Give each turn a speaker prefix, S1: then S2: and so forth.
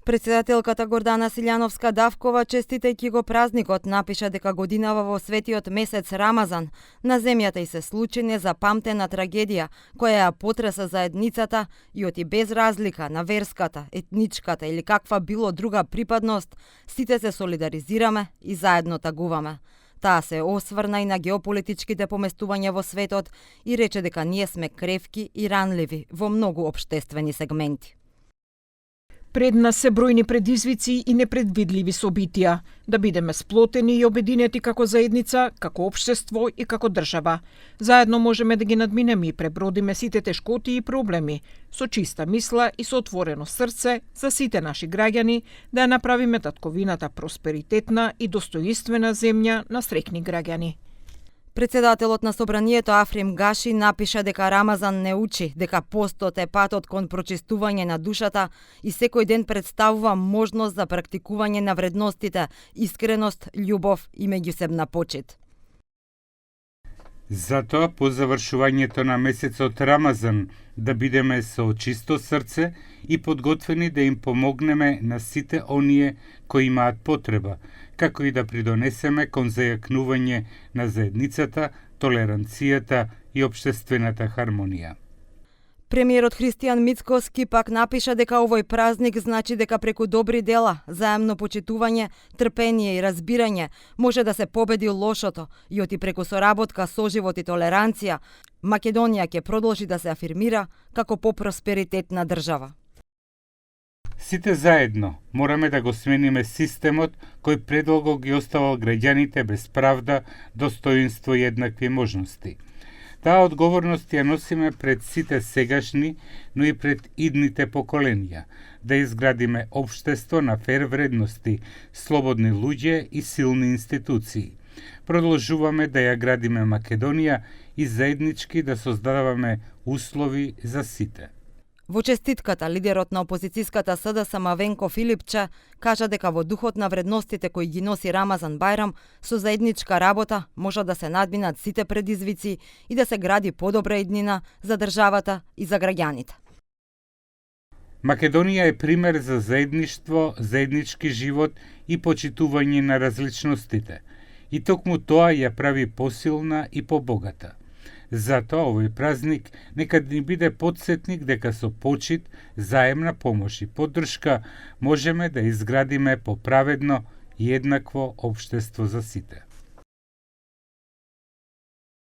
S1: Председателката Гордана Силјановска-Давкова, честитајќи го празникот, напиша дека годинава во светиот месец Рамазан на земјата и се случи незапамтена трагедија која ја потреса заедницата и оти без разлика на верската, етничката или каква било друга припадност, сите се солидаризираме и заедно тагуваме. Таа се осврна и на геополитичките поместувања во светот и рече дека ние сме кревки и ранливи во многу општествени сегменти.
S2: Пред нас се бројни предизвици и непредвидливи собитија, да бидеме сплотени и обединети како заедница, како општество и како држава. Заедно можеме да ги надминеме и пребродиме сите тешкоти и проблеми, со чиста мисла и со отворено срце за сите наши граѓани, да ја направиме татковината просперитетна и достоинствена земја на среќни граѓани.
S1: Председателот на Собранието Африм Гаши напиша дека Рамазан не учи, дека постот е патот кон прочистување на душата и секој ден представува можност за практикување на вредностите, искреност, љубов и меѓусебна почит.
S3: Затоа, по завршувањето на месецот Рамазан, да бидеме со чисто срце и подготвени да им помогнеме на сите оние кои имаат потреба, како и да придонесеме кон зајакнување на заедницата, толеранцијата и општествената хармонија.
S1: Премиерот Христијан Мицкоски пак напиша дека овој празник значи дека преку добри дела, заемно почитување, трпение и разбирање може да се победи лошото и оти преку соработка, соживот и толеранција, Македонија ќе продолжи да се афирмира како попросперитетна држава.
S3: Сите заедно мораме да го смениме системот кој предолго ги оставал граѓаните без правда, достоинство и еднакви можности. Таа одговорност ја носиме пред сите сегашни, но и пред идните поколенија, да изградиме општество на фер вредности, слободни луѓе и силни институции. Продолжуваме да ја градиме Македонија и заеднички да создаваме услови за сите.
S1: Во честитката, лидерот на опозицијската СДСМ Венко Филипче кажа дека во духот на вредностите кои ги носи Рамазан Бајрам, со заедничка работа може да се надминат сите предизвици и да се гради подобра иднина за државата и за граѓаните.
S3: Македонија е пример за заедништво, заеднички живот и почитување на различностите. И токму тоа ја прави посилна и побогата. Затоа овој празник нека ни биде потсетник дека со почит, заемна помош и поддршка можеме да изградиме поправедно и еднакво општество за сите.